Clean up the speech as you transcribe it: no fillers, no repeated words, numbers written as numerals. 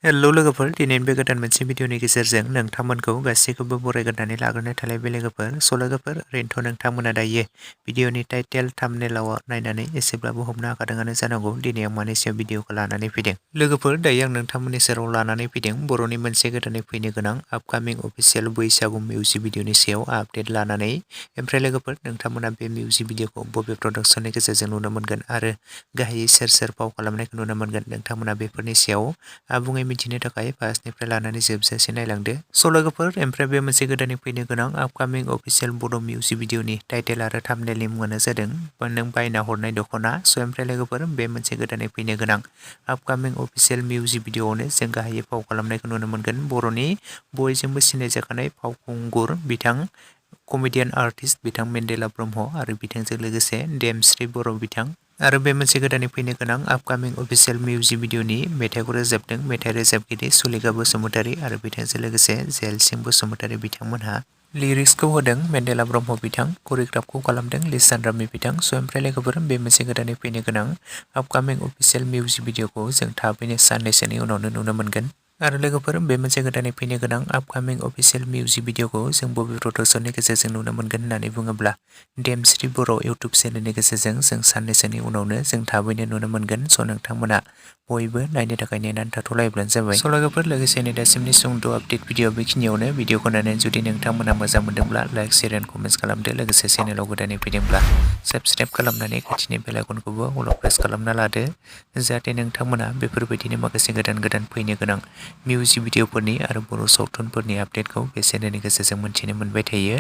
Hello लोगोफोर, दिनैनि बे गोदान मोनसे भिडिअनि गेजेरजों नोंथांमोनखौ गासैखौबो बरायग्रोनानै लाग्रोनाय थालायबाय लोगोफोर। लोगोफोर, ओरैनोथ' नोंथांमोना दायो भिडिअनि टाइटेल थाम्बनेइलाव नायनानै एसेब्लाबो हमनो हाखादोंआनो जानांगौ दिनै आं मानि सायाव भिडिअखौ लानानै फैदों। लोगोफोर, दायो आं नोंथांमोननि सेराव लानानै फैदों बर'नि मोनसे गोदानै फैनो गोनां आपकामिं अफिसियेल बैसागु मिउजिक भिडिअनि सायाव आपडेट लानानै। ओमफ्राय लोगोफोर, नोंथांमोना बे मिउजिक भिडिअखौ बबे प्रडाक्शननि गेजेरजों नुनो मोनगोन आरो गाहायै सोर सोर फाव खालामनायखौ नुनो मोनगोन, नोंथांमोना बेफोरनि सायाव आबुङै मिथिनो थाखाय फार्स्टनिफ्राय लानानै जोबजासे नायलांदो। लोगोफोर, ओमफ्राय बे मोनसे गोदानै फैनो गोनां आपकामिं अफिसियेल बड' मिउजिक भिडिअनि टाइटेल आरो थाम्बनेइलनि मुङानो जादों नों बायना हरनाय दख'ना। ओमफ्राय लोगोफोर, बे मोनसे गोदानै फैनो गोनां आपकामिं अफिसियेल मिउजिक भिडिअआवनो जों गाहायै फाव खालामनायखौ नुनो मोनगोन बर'नि बयजोंबो सिनायजाखानाय फावखुंगुर बिथां कमेडियान आर्टिस्ट बिथां मेन्देला ब्रह्म आरो बिथांजों लोगोसे देमस्रि बर' बिथां। आरो बे मोनसे गोदानै फैनो गोनां आपकामिं अफिसियेल मिउजिक भिडिअनि मेथाइखौ रोजाबदों मेथाइ रोजाबगिरि सुलेखा बसुमतारी आरो बिथांजों लोगोसे जेलसिं बसुमतारी बिथांमोनहा। लिरिक्सखौ होदों मेन्देला ब्रह्म बिथां, करिय'ग्राफखौ खालामदों लिसान रामि बिथां। ओमफ्राय लोगोफोर, बे मोनसे गोदानै फैनो गोनां आपकामिं अफिसियेल मिउजिक भिडिअखौ जों थाबैनो साननैसोनि उनावनो नुनो मोनगोन। आरो लोगोफोर, बे मोनसे गोदानै फैनो गोनां आपकामिं अफिसियेल मिउजिक भिडिअखौ जों बबे प्रडाक्शननि गेजेरजों नुनो मोनगोन होननानै बुङोब्ला देमस्रि बर' इउटुब चेनेलनि गेजेरजों जों साननैसोनि उनावनो जों थाबैनो नुनो मोनगोन। नोंथांमोना बयबो नायनो थाखाय नेनानै थाथ'लायोब्लानो जाबाय। लोगोफोर, लोगोसेनो दासिमनि सुंद' आपडेट भिडिअ बेखिनियावनो। भिडिअखौ नायनानै जुदि नोंथांमोना मोजां मोनदोंब्ला लाइक, शेयार एन्ड कमेन्ट्स खालामदो। लोगोसे चेनेलाव गोदानै फैदोंब्ला साबस्क्राइब खालामनानै खाथिनि बेल आइकनखौबो अल प्रेस खालामना लादो, जाहाथे नोंथांमोना बेफोरबायदिनो माखासे गोदान गोदान फैनो गोनां मिउजिक भिडिअफोरनि आरो बर' सावथुनफोरनि आपडेटखौ बे चेनेलनि गेजेरजों मोन्थिनो मोनबाय थायो।